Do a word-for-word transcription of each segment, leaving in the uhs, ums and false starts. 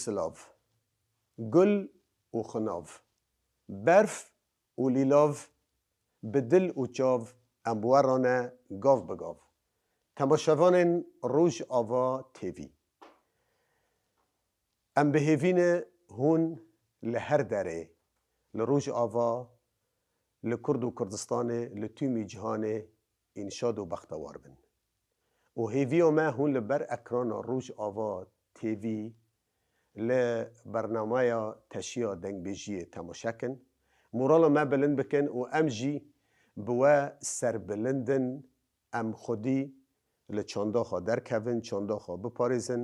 silav, gul û xinav, berf û lîlav, bi dil û çav em bi we re ne gav bi gav. Temaşevanên Rojava T V. Em bi hêvî ne hûn li her derê, li Rojava, li Kurd û Kurdistanê, li tûmî cîhanê în şad û bextewar bin. Û hêviya me hûn li ber ekrana Rojava T V li bernameya Teşiya Dengbêjiyê temaşe kin. Morala me bilind bikin û em jî bi we serbilind in. Em xwedî li çanda xwe derkevin, çanda xwe biparêzin,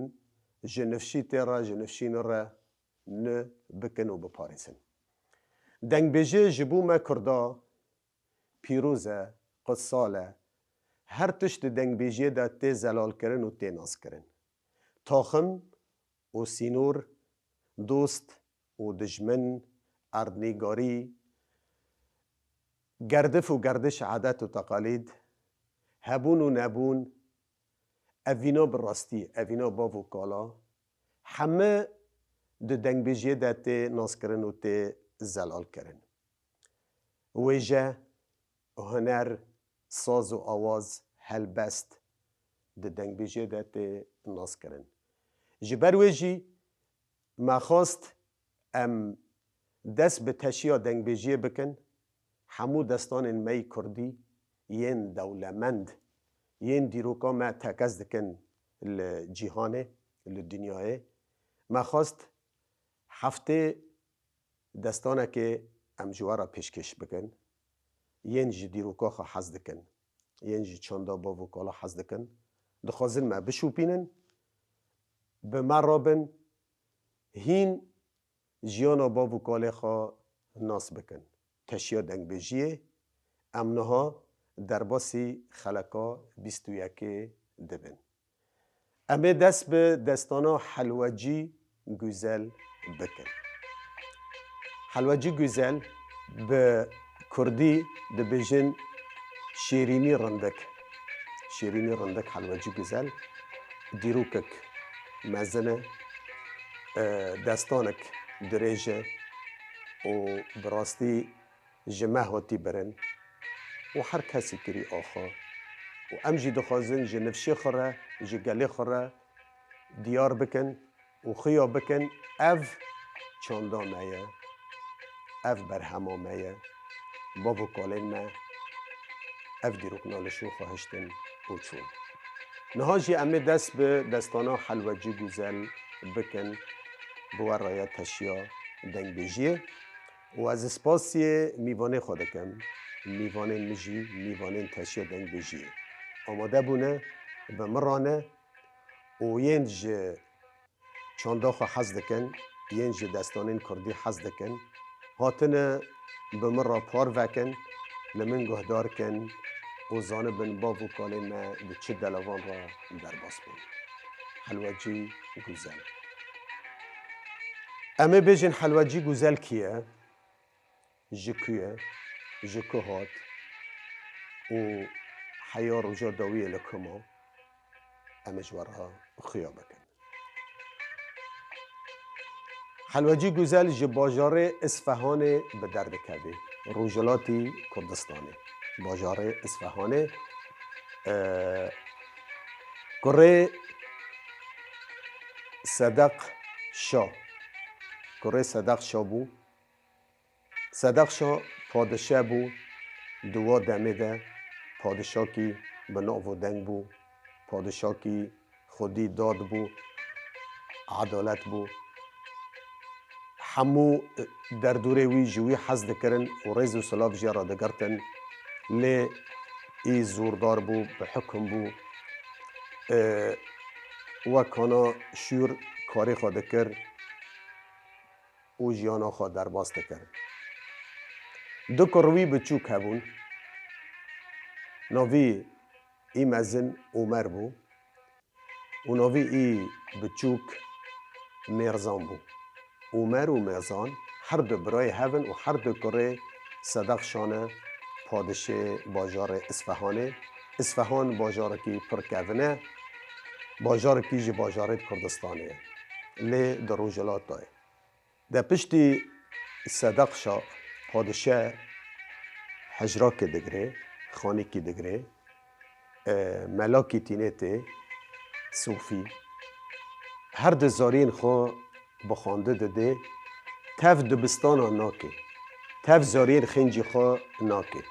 ji nifşîtê re, ji nifşînê re nû bikin û biparêzin. Dengbêjê ji bo me Kurda pîroz e, qutsal e. Her tişt di dengbêjiyê de tê zelalkirin û tê naskirin. Taxim û sînor, dost û dijmin, erdnîgarî, gerdif û gerdiş, adet û teqalîd, hebûn û nebûn, evîna bi rastî, evîna bav û kala, heme di dengbêjiyê de tê naskirin û tê zelalkirin. Wêje, huner, saz û awaz, helbest di dengbêjiyê de tê naskirin. Ji ber wê jî me xwest em dest bi teşiya dengbêjiyê bikin. Hemû destanên me yî kurdî yên dewlemend, yên dîroka me tekez dikin li cîhanê, li dinyayê. Me xwest heftê destanekê em ji we re pêşkêş bikin, yên ji dîroka xwe hez dikin, yên ji çanda bav û kala hez dikin, dixwazin me bişopînin, bi me re bin, hîn jiyana bav û kalê xwe nas bikin. Teşiya dengbêjiyê, em niha derbasî xeleka bîst û yekê dibin. Em ê dest bi destana Helwecî Guzel bikin. Helwecî Guzel, bi kurdî dibêjin Şêrînî Rindik. Şêrînî Rindik, Helwecî Guzel, dîrokek mezin e, e, destanek dirêj e û bi rastî ji me hatî birin û her kesî kirî axa. Û em jî dixwazin ji nifşê xwe re, ji gelê xwe re diyar bikin û xuya bikin, ev çanda me ye, ev berhema me ye, bav û kalên me ev dîrokna li şû xwe hiştin û çûn. Niha jî em ê dest bi destana Helwecî Guzel bikin, bi we re ye teşiya dengbêjiyê. Û ez spasiyê mîvanê xwe dikim, mîvanên min jî, mîvanên teşiya dengbêjiyê. Amade bûne, bi min re ne û yên ji çanda xwe hez dikin, yên ji destanên kurdî hez dikin, hatine bi min re parve kin, li min guhdar kin û zanibin bav û kalên me di çi delevan re derbas bûn. Helwecî Guzel. Em ê bêjin Helwecî Guzel kî ye? Ji ku ye? Ji ku hat? Û heya roja dawiyê li ku ma? Em ê ji we re xuya bikin. Helwecî Guzel ji bajarê Isfehanê bi derdikevê, Rojhilatî Kurdistanê. Bajarê Isfehanê, e, kurê Sedeq Şa. Kurê Sedeq Şa bû. Sedeq Şa padişe bû, di wa demê de padişakî bi nav û deng bû, padişakî xwedî dad bû, edalet bû. Hemû, e, derdorê wî ji wî hez dikirin û rêz û silav jê re digirtin. Lê î zordar bû, bi hukum bû. E, wek kana şûr karê xwe dikir û jiyana xwe derbas dikir. Du kur wî biçûk hebûn. Navî î mezin Omer bû û navî î biçûk Mêrzan bû. Omer û Mêrzan her du birayê hev in û her du kurê Sedeq Şa ne, padişê bajarê Isfehanê. Isfehan bajarekî pir kevin e, bajarekî ji bajarê Kurdistanê ye. lê di Rojhilata ye. De piştî Sedeq Şa padişe hicrakê digire, xanîkî digire, e, melakî tînê tê, Sofî, her di zariyên xwe bi xwendî dide, tev dibistana nake, tev zariyên xêncî xwe nake.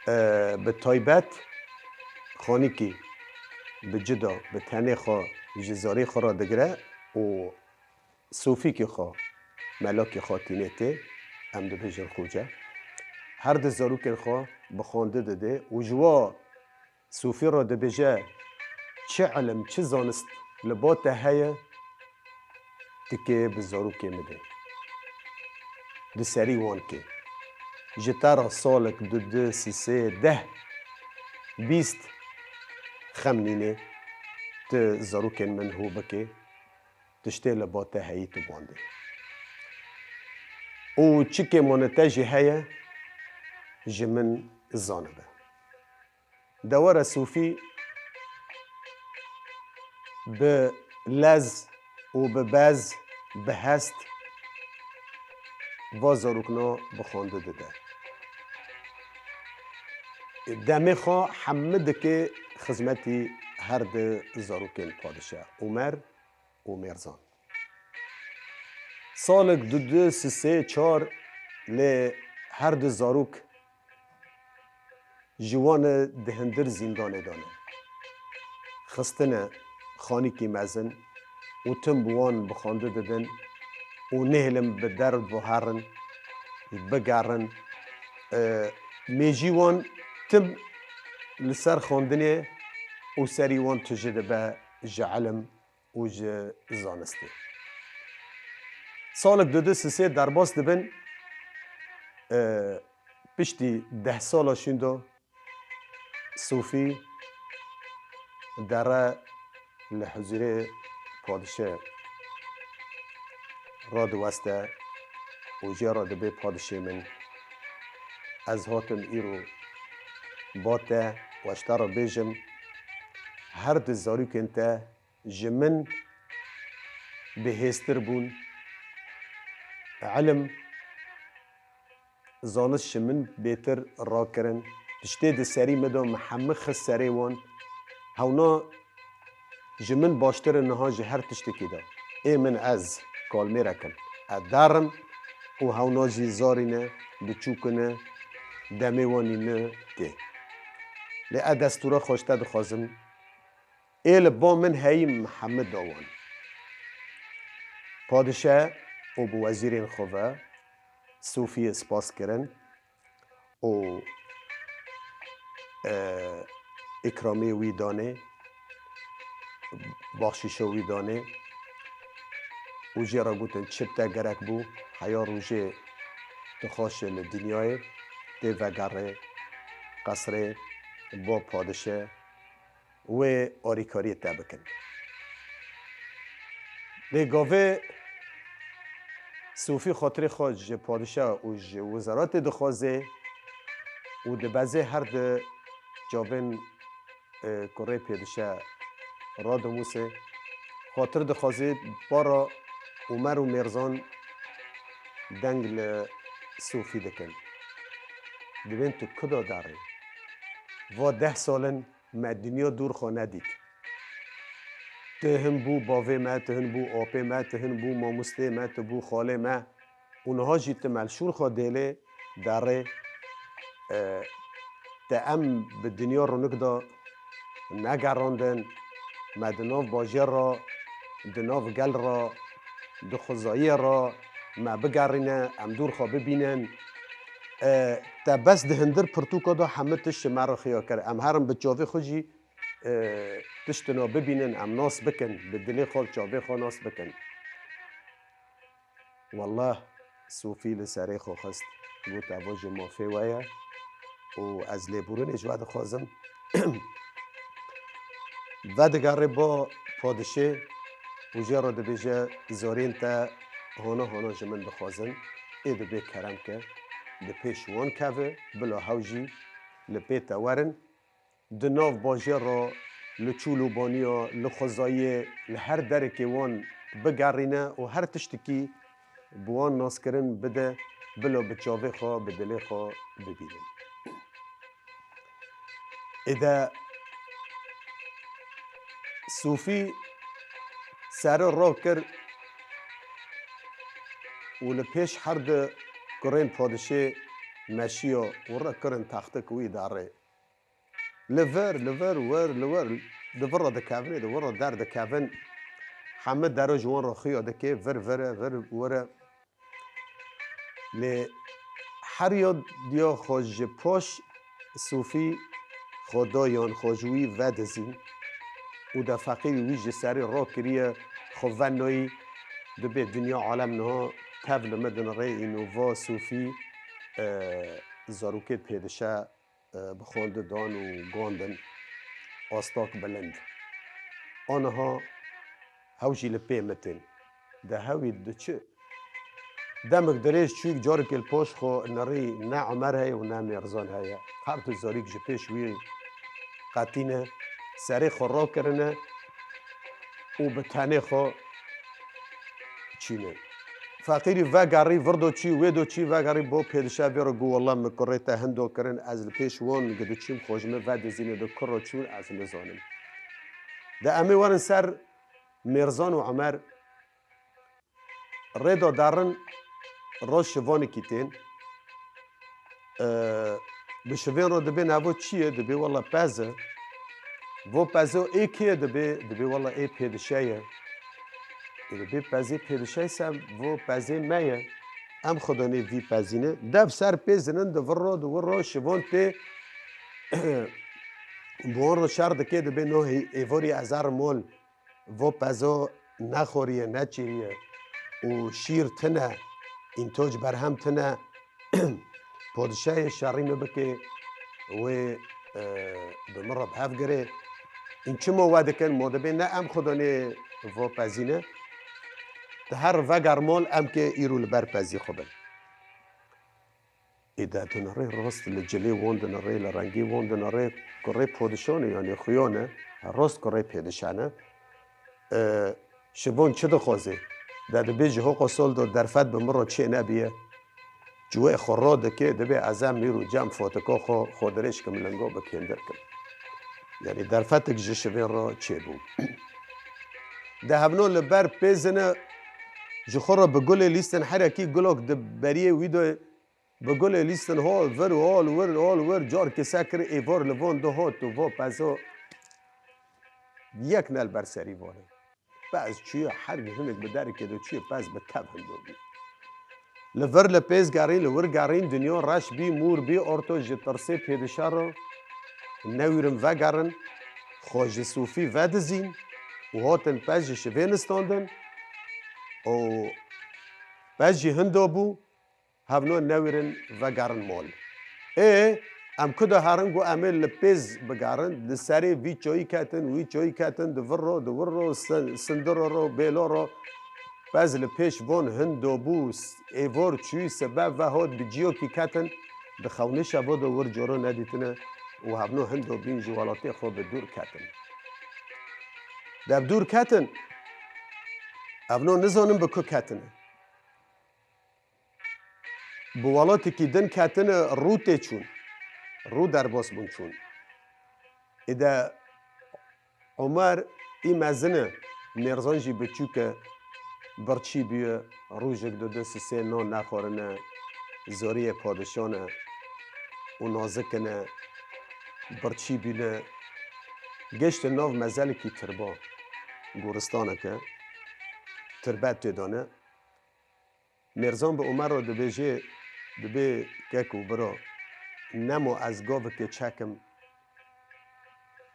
E, bi taybet xanîkî bi cida, bi tenê xwe ji zarê xwe re digire û Sofîkê xwe, melakê xwe tînê tê, em dibêjin xoce. Her di zarokên xwe bi xwendî dide û ji wa Sofî re dibêje, çi ilim, çi zanist li ba te heye, dike bi zarokê min de. Di serî wan ke. Ji te re salek du, du, sê, sê, deh, bîst xem nîne, tu zarokên min hû bike, tiştê li ba te heyî tu bandê. Û çi kêmane te jî heye, ji min zanibe. De were Sofî bi lez û bi bez, bi hest va zarokna bi xwendî dide. Demê xwe hemû dike xizmetî her di zarokên padişe, Omer û Mêrzan. Salek du, du, sê, sê, çar lê her du zarok ji wan di hindir zîndanê de ne. Xistine xanîkî mezin û tim bi wan bi xwendî didin û nehêlin bi derve herin, bigerin. E, mêjî wan tim li ser xwendinê û serî wan tije dibe ji ilim û ji zanistê. Salek du du sisê derbas dibin, e, piştî deh sala şûnda Sofî dere li huzurê padişe radiweste û jê re dibê: Padişê min, ez hatim îro ba te û ez ji te re bêjim, her du zarokên te ji min bihêztir bûn. Ilim, zanist ji min bêtir rakirin. Tiştê di serî min de min hemû xist serê wan. Hewna ji min baştir in niha ji her tiştekî de. Ê min, ez kalmêrek im. Ez derim û hewna jî zarî ne, biçûk ne, demê wan nîne tê. Lê ez destûra xwe ji te dixwazim. Ê li ba min heyî min hemû da wan. Padişe û bi wezîrên xwe ve Sofiyê spas kirin û, e, îkramê wî danê, baxşîşa wî danê û jê re gotin: Çi bi te gerek bû, heya rojê tu xaşe li dinyayê, tê vegerê qesrê ba padişe, wê arîkariyê te bikin. Lê gavê Sofî xatirê xwe ji padişah û ji wizaretê dixwaze û dibeze her di çavên, e, kurê pêdişe radimûse. Xatir dixwaze bara Omer û Mêrzan deng li Sofî dikin. Dibên tu kuda derê? Va deh sal in me dinya dûr xwe nedît. Tu hin bû bavê me, tu hin bû apê me, tu hin bû mamostê me, tu bû xalê me. Û niha jî tu me li şûr xwe dêlê derê, e, te em bi dinya rûnik de negerandin, me di nav bajêr re, di nav gel re, di xwezayiyê re me bigerîne, em dûr xwe bibînin. E, te bes di hindir pirtûka de hemû tişt ji me re xiya kir. Em herin bi çavê xwe jî, e, tiştina bibînin, em nas bikin, bi dilê xwe, bi çavê xwe nas bikin. Wallah, Sofî li serê xwe xist, got: Evo ji mafê we ye û ez lêborînê ji we dixwazim. Vedigere ba padişê û jê re dibêje: Zariyên te hona hona ji min dixwazin, ê dibê kerem ke, di pêş wan keve, bila hew jî li pê te werin. Di nav bajêr re, li çûl û baniya, li xwezayiyê, li her derekê wan bigerîne û her tiştekî bi wan naskirin bide, bila bi çavê xwe, bi dilê xwe bibînin. Êde Sûfî seri rakir û li pêş her du kurên padişê meşiya û re kirin textik wî darê. Li vir, li vir, wir, li wir, di vir re dikevin, di wir re derdikevin. Heme dero ji wan re xuya dike, vir, vir e, vir, wir e. Lê her ya diya xwe ji paş Sûfî xwe dayan, xwe ji wî vedizîn û de feqîrî wî ji serî rakiriye, xwe venayî, dibê dinya alem niha tev li me dinirê, îno va Sûfî, e, zarokê pêdişe, e, bi xwe didan û gondin astak bilind. Aniha hew jî li pê mitin. De hewî diçi. Demek dirêj çûyîk carekê li paş xwe nirî ne Omer heye û ne Mêrzan heye. Her du zarîk ji pêş wî qetîne, serê xwe rakirine û bi tenê xwe çîne. Feqîrî vegerî, vir do çî, wê do çî, vegerî bo pêdişa vê re got, "Wela min kurê te hindo kirin, ez li pêş wan gi diçûm, xwe ji min vedizîne, di kuro çûn, ez nizanim." De em ê werin ser Mêrzan û Omer. Rê de derin, roj şivanekî tên. Ee, bi şivên re dibê navo çi ye? Dibê wela pez e. Vo pezo ê kê ye? Dibê, dibê wela ê pêdişe ye. Ê dibê pezê pêdişe se vo pezê me ye. Em xwedanê vî pezîne. Dev ser pê zinin, di vir ro, di wir ro şivan tê. Bi wan re şer dike, dibê no hê-, êvorî ez herim mol. Vo pezo nexoriye, neçiriye û şîr tine, întoc berhem tine, padişahê şerî min bike, wê, e, bi min re bi hev girê. În çima we dikin? Ma dibê ne em xwedanê vo pezî ne? Di her veger mal em kê îro li ber pezî xwe bin. Ê de tu nirê rast li cilê wan dinirê, li rengê wan dinirê, kurê padişan e, yanî xuyan e, rast kurê pêdişan e. E, şivan çi dixwaze? De dibê ji hoqa sol do derfet bi min re çê nebiye. Ciwê xwe ro dike, dibê ez em mîr û cem fotika xwe, xwe dirêj kim, lingo bi kêndir kim. Yanî derfetik ji şivên re çêbû. De hevno li ber pê zine ji xwe re bi gulê lîstin herekî gulok di beriyê wî de Bi gulê lîstin hol vir, hol wir, hol wir, car kise kir êvar li van du hot û va pezo yek ne li ber serî van e. Pez çûye her hinek bi derikê de çûye, pez bi tev hindo bî. Li vir li pêz gerîn, li wir gerîn, dinya reş bî, mûr bî, orto ji tirsê pêdişa re newîrin vegerin, xwe ji Sûfî vedizîn û hatin pez ji şivê nistandin û pez jî hindo bû. Hevno newîrin vegerin mol. Ê, em ku de herin ku em ê li pêz bigerin, di serê vî çoyî ketin, wî çoyî ketin, di vir ro, di wir ro, sin-, sindiro ro, bêlo ro. Pez li pêş von hindo bû, s-, êvor çûyî sebe ve hot bi ciyokî ketin, di xewnê şevo de wir coro nedîtine û hevno hindo bîn ji welatê xwe bi dûr ketin. De bi dûr ketin, hevno nizanin bi ku ketine. Bi welatekî din ketine, rû tê çûn. Rû derbas bûn çûn. Êde Omer î mezin e, Mêrzan jî biçûk e, birçî bûye, rojek du du sisê nan nexwarine, zoriyê padişan e û nazikin e, birçî bûne, geşte nav mezelekî tirba, goristanek e, tirbe tê dane. Mêrzan bi Omer re dibêje, dibê kek û biro, nemo ez gavekê çekim,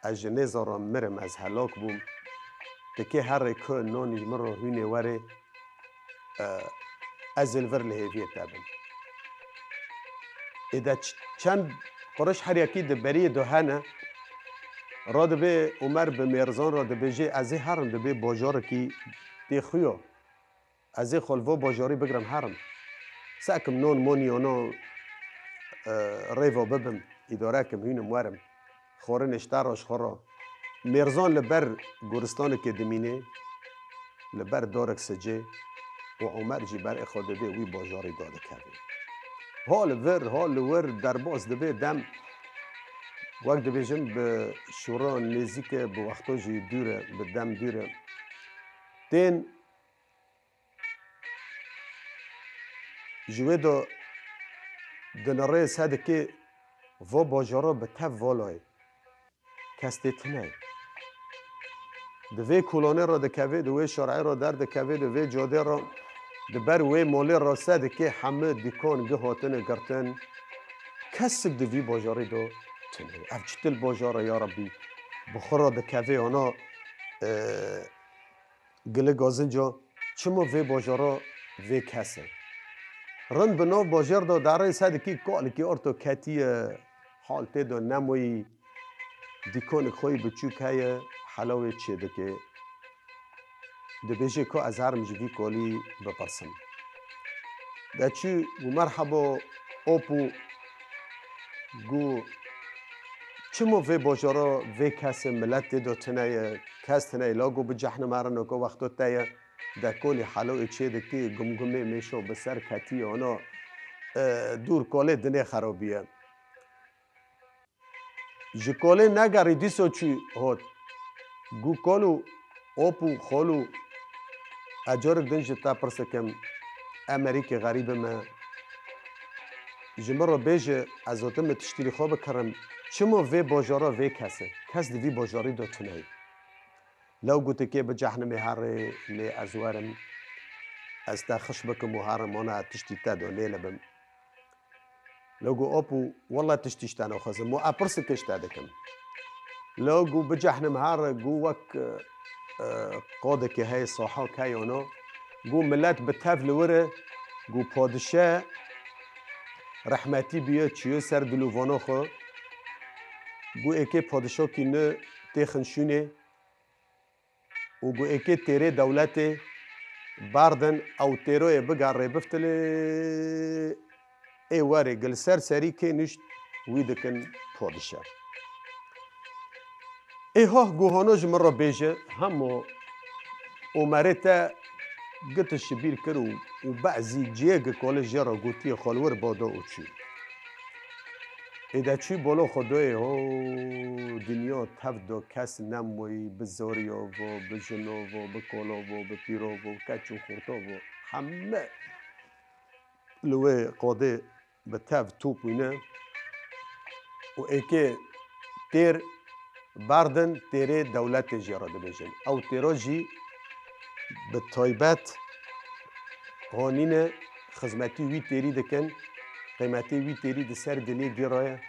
ez ji nêza re mirim, ez helak bûm. Tikê herê ku nanî ji min re hûnê werê, e, ez ê li vir li hêviyê te bim. Êde ç-, çend qureş her yekî di beriyê de hene, radibê Omer bi Mêrzan re dibêje, ez ê herim, dibê bajarekî tê xuya. Ez ê xwe li vo bajarî bigirim herim. Sekim non mon yono, e, rêvo bibim, îdare kim hûnim werim. Xorinê ji te re ji xwe re. Mêrzan li ber goristanekê dimîne. li ber dorek sicê û Omer jî berê xwe didê wî bajarî de dikeve. Ha li vir, ha li wir derbas dibe dem, wek dibêjin bi şûra nêzîk e, bi wexta jî dûr e, bi dem dûr e. Tên ji wê de dinirê sedikê va bajara bi tev valayê. Kes tê tune ye. Di vê kolanê re dikeve, di wê şarê re derdikeve, di vê cadê re di ber wê malê re sedikê hemû dîkan gi hatine girtin. Kesik di vî bajarî de tune ye. Ev çi til bajar e ya Rebbî? Bi xwe re dikeve ana, e, Gili gazinca, çima vê bajara vê kes e? Rind bi nav bajar de derê sedikî kalikî orto ketiye, hal tê de nemoyî, dîkonik xwe yî biçûk heye, helawê çêdike. Dibêje ku ez herim ji vî kalî bipirsim. De çû û merheba op û got, çima vê bajara vê kesê milet tê de tune ye, kes tune ye, la got bicehnim herin ku wexto te ye, de kolî helo ê çê dikî, gumgumê mêşo bi ser ketiye, ana, e, dûr kolê dinê xerobiye. Ji kolê negerî dîso çû hot. Gu kol û op û xol û ez carik din ji te pirs dikim, em merîkê xerîbê me. Ji min re bêje, ez zotim min tiştî li xwe bikirim. Çima vê bajara vê kes e? Kes di vî bajarî de tune ye. Lew gotikê bi cehnimê herê, lê ez werim. Ez te xiş bikim û herim, ana tiştî te do nêlibim. Lew got, Apo, wele tiştî ji te naxwazim û ez pirseke ji te dikim. Lew got, bicehnim here, got, wek, e, e, qadekê heye, sahak heye ana. Got, milet bi tev li wir e, got, padişe rehmetî bûye, çûye ser dilûvana xwe. Got, êkê padişakî ne têxin şûnê. Û got, êkê têrê dewletê berdin, ew têroyê bigerê biftilê, ê werê gi li ser serî kê nişt, wî dikin padişe. Ê hah, got, hano ji min re bêje, hemo Omerê te gitiş ji bîr kir û, û bezî ciyê gi kolê jê re gotiye xwe li wir bado û çû. Ê de çû bolo Xwedayê, ho, dinya tev do, kes nemoyî, bi zoriya vo, bi jino vo, bi kolo vo, bi pîro vo, keç û xurto vo. Heme li wê qadê bi tev top wîne û êkê têr berdin, têrê dewletê jê re dibêjin. Ew têro jî bi taybet hanîne, xizmetî wî têrî dikin, qîmetê wî têrî di ser dilê gî re ye.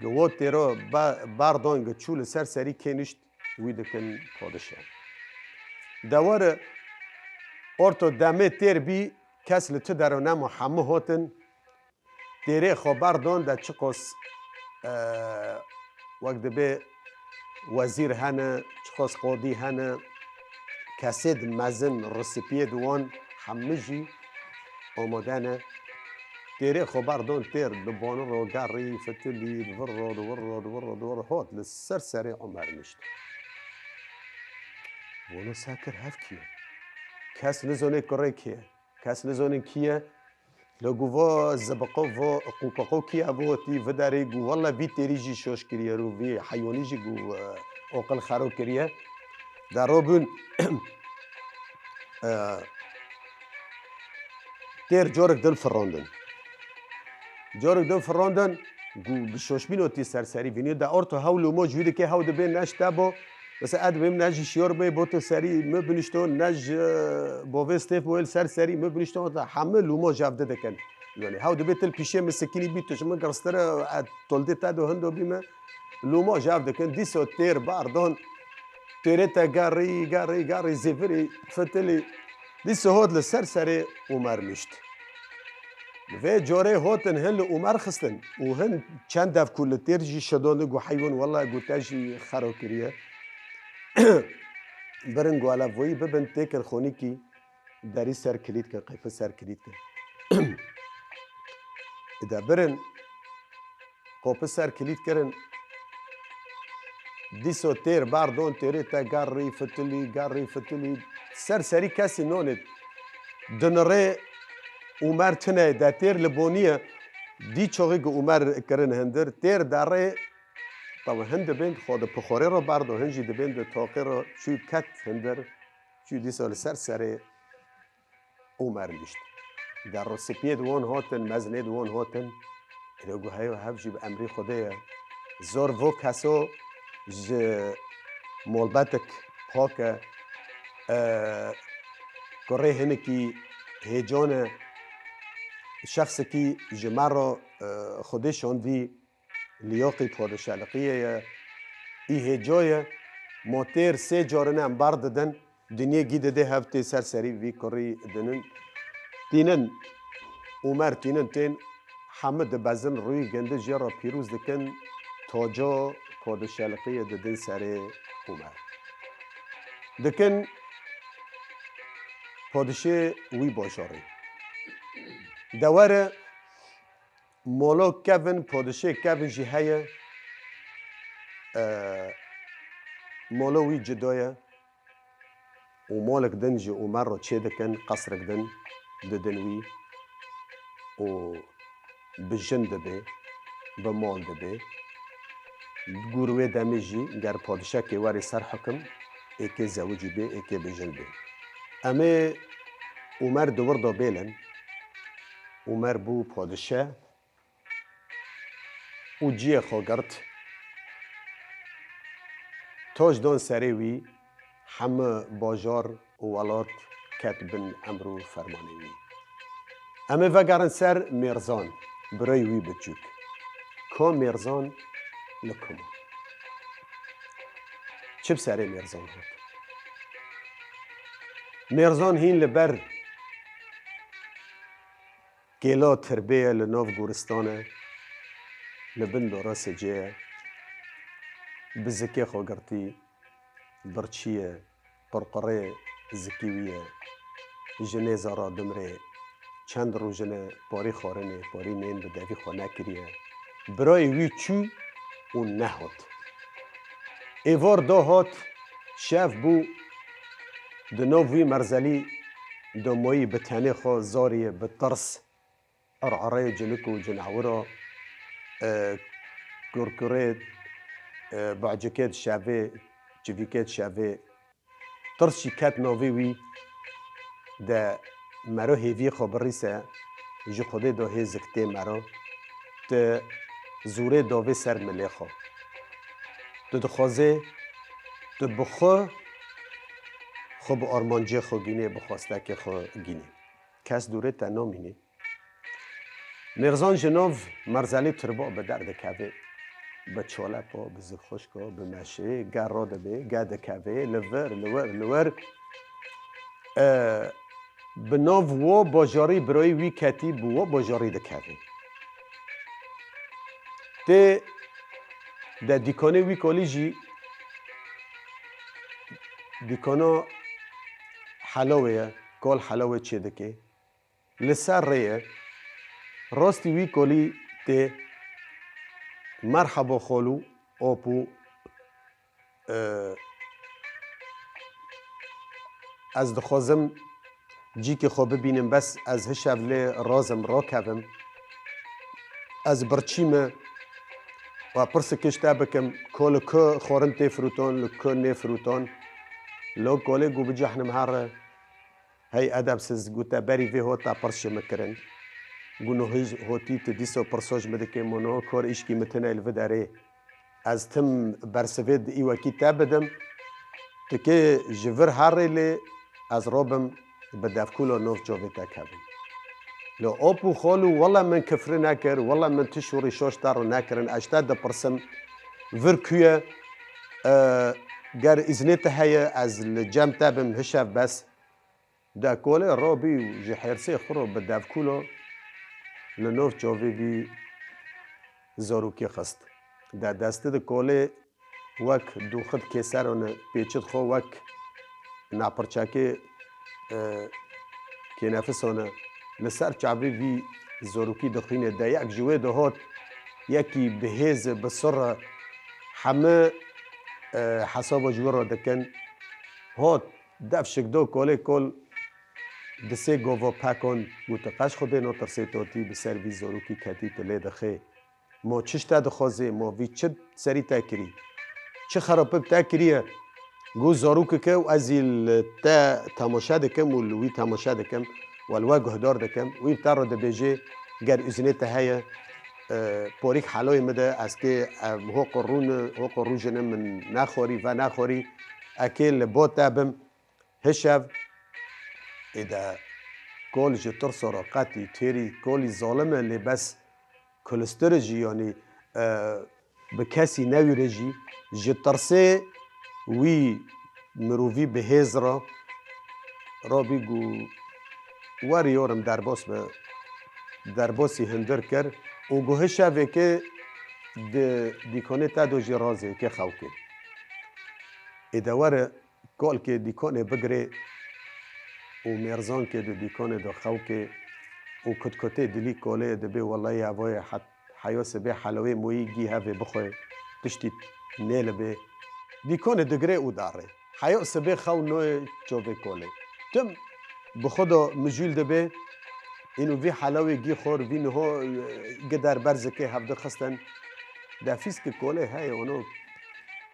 Gi wo têro be-, berdon, gi çû li ser serî kê nişt, wî dikin padişe. De were orto demê têr bî, kes li tu dero nemo, hemû hotin. Têrê xwe berdon de çiqos, e, wek dibe wezîr hene, çiqos qodî hene, kesêd mezin risipiyêd wan hemû jî amade ne. Têrê xwe berdon têr di boni ro gerî, fitilî, di vir ro, di vir ro, di vir ro, di vir ro, hot li ser serê Omer nişt. Bono sekir hev kî ye? Kes nizonê kurê kî ye? Kes nizonin kî ye? Lo gu vo zibiqo vo quqiqo kî ye, vo tî viderê gu wele vî têrî jî şoş kiriye û vî heywanî jî gu, e, oqil xero kiriye. De robûn, e, têr corik din firrondin. Corik din firrondin, gu bi şoşbîn otî ser serî vînî. De orto hew lûmo jû dike, hew dibê ne ji te bo. Mesela ez dibêm ne ji şiyor bê, bo tu serî mi binişto, ne ji, e, bovê stêf bo, li ser serî mi binişto, orto hemû lûmo jev didikin. Yani hew dibê til pîşê mi sikînî bî, tu ji min girstir e, ez toldê te do hindo bîme. Lûmo jev dikin, dîso têr bardon. Têrê te gerî, gerî, gerî, zêvirî, fitilî. Dîso hot li ser serê Umer nişt. Vê corê hotin hin li Umer xistin û hin çend dev ku li têr jî şidon li gu heywan, wela gu te jî xero kiriye. Birin gu elevoyî bibin têkin xonîkî derî ser kilît kin, qeypi ser kilît kin. De birin Qopi ser kilît kirin. Dîso têr berdon, têrê te garrî fitilî, garrî fitilî. Ser serî kesî nonê dinirê Umer tine de têr li bonî ye. Dî çoxî ku Umer kirin hindir, têr derê, tabi hin dibên xwe di pixorê re berdo, hin jî dibên di toqê re çû ket hindir, çû dîsa li ser serê Umer nişt. Derosipiyê di wan hatin, mezinê di wan hatin. Îro gu heyo hev jî bi emrî Xwedê ye. Zor vo keso ji molbetik pak e, e, kurê hinekî hêcan e, şexsekî ji me re, e, Xwedê şandî, liyaqî padişaliqiyê ye, î hêca ye, motêr sê carine em ber didin, dinyê gî didê hev tê ser serî vî kurî dinin. Tînin, Umer tînin tên, hemû dibezin rûyî gindi jê re pîroz dikin, taca padişaliqiyê didin serê Umer. Dikin padişê wî bajarê. De were, molo kevin, padişê kevin jî heye. E, molo wî cida ye. Û malek din ji Umer re çê dikin, qesrek din didin wî. Û bi jin dibe, bi mal dibe. Gor wê demê jî ger padişekê werê ser hikim, êkê zewicî bê, êkê bi jin bê. Em ê Umer di wir de bêlin. Umer bû padişe û ciyê xwe girt. Toj don serê wî, hemû bajar û welat ket bin emr û fermanê wî. Em ê vegerin ser Mêrzan, birayê wî biçûk. Ka Mêrzan li ku ma? Çi bi serê Mêrzan hat? Mêrzan hîn li ber kêla tirbê ye, li nav goristan e, li bin dora sicê ye. Bi zikê xwe girtî, birçî ye, qurqurê zikî wî ye. Ji nêza re dimrê, çend rojine parî xwarinê, parî nên bi devî xwe nekiriye. Birayê wî çû û nehat. Êvar dahat, şev bû, di nav wî merzelî de mayî bi tenê xwe zarî ye, bi tirs, ererê cinik û cinewira, e, kurkurê, e, bacikê di şevê, çivîkê di şevê. Tirs jî ket navê wî de mero hêviyê xwe birîse, ji Xwedê de hêzik tê mero, tu zûrê davê ser milê xwe. Tu dixwazê, tu bi xwe, xwe bi armancê xwe gînê, bi xwestekê xwe gînê. Kes dûrê te namînê. Mêrzan ji nav merzelî tirba bi derdikeve. Bi çoleka, bi zikxuşka, bi meşê, ge radibe, ge dikeve, li vir, li wir, li wir. E, bi nav wo bajarî birayê wî ketî, bi wo bajarî dikeve. Tê de dîkanê wî kolî jî dîkana helawê ye, kol helawê çê dike. Li ser rê ye. Rastî wî kolî tê. Merheba xalo, apo, e, ez dixwazim cîkê xwe bibînim, bes ez hişev lê razim rakevim. Ez birçî me. Wa pirsik ji te bikim, ko li ku xwarin tê firotan, li ku nê firotan? Lo kolê gu bicehnim here. Hey edebsiz, gu te berî vê hota pirs ji min kirin. Gu no hîj hotî tu dîso pirso ji min dikê, mo no kor îşkî min tune li vi derê. Ez tim bersivê di î wekî te bidim. Tu kê ji vir herê lê ez robim bi devkûlo nov çovê te kevim. Lo op û xol û wele min kifri nekir, wele min tu şûrî şoş te ro nekirin, ez te dipirsim, vir kuye, e, ger îznê te heye ez li cem te bim hişev bes. De kolê robî û ji hêrsê xwe ro bi devkûlo li nov çovê vî zarokî xist. De destê di kolê wek dûxit kêserone, pêçit xwe wek napirçekê, e, kênefisone li ser çavê vî zarokî dixwîne. De yek ji wê dihot, yekî bi hêz e, bi sir e, heme, e, hesaba ji wî re dikin. Hot, Dev şik do kolê, kol di sê gova pekon got, qeş Xwedê no tirsê totî bi ser vî zorokî ketî tu lê dixê. Ma çi ji te dixwazê, ma vî çi serî te kirî? Çi xerabî bi te kiriye? Got, zarokeke û ez jî li te temaşe dikim û li wî temaşe dikim, we li we guhdar dikim. Wî bi te re dibêje, ger îznê te heye, e, porîk helawê min de, ez kê, e, hoqo rûne, hoqo rûjine min nexwarî, venexwarî, e kê li bo te bim. Hişev, ê de kol ji tirsa re qetî têrî kolî zalim e, lê bes kulistir jî, yanî, e, bi kesî newîre jî, ji tirsê wî mirovî bi hêz re rabî got, werî yorim derbas be, derbasî hundir kir û got, hişevêkê di dîkonê te do jî razêkê xew kê. Ê de were, kolkê dîkonê bigirê û mêrzankê di dîkonê de xew kê û kutkutê dilî kolê dibê, wellahî evoyê het-, heyo sibê helawê moyî gî hevê bixwe, tiştî nêlibê. Dîkonê digirê û darê. Heyo sibê xew noyê çovê kolê. Tim bi xwe de mijûl dibê, îno vî helawê gî xor, vî niho, e, gider berzikê hevdi xistin. De fîskê kolê heye, ono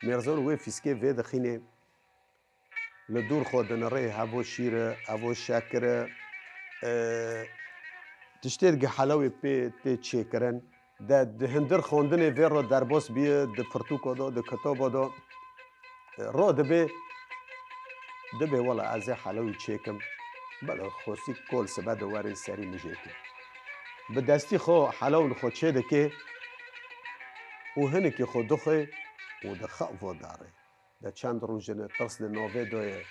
mêrzon wê fîskê vê dixînê. Li dûr xwe dinirê, hevo şîr e, hevo şekir e, e, tiştê di helawê pê tê çêkirin. De di hundir xwendinê vê re derbas bîye, di pirtûka de, di kitaba de, e, ro dibê, dibê wela ez ê helawî çêkim. Bela xwesî kol sibe de werê serî min jê kir. Bi destî xwe helawin xwe çê dike û hinikî xwe dixwe û dixev vo darê. De çend rojine tirs li navê de ye,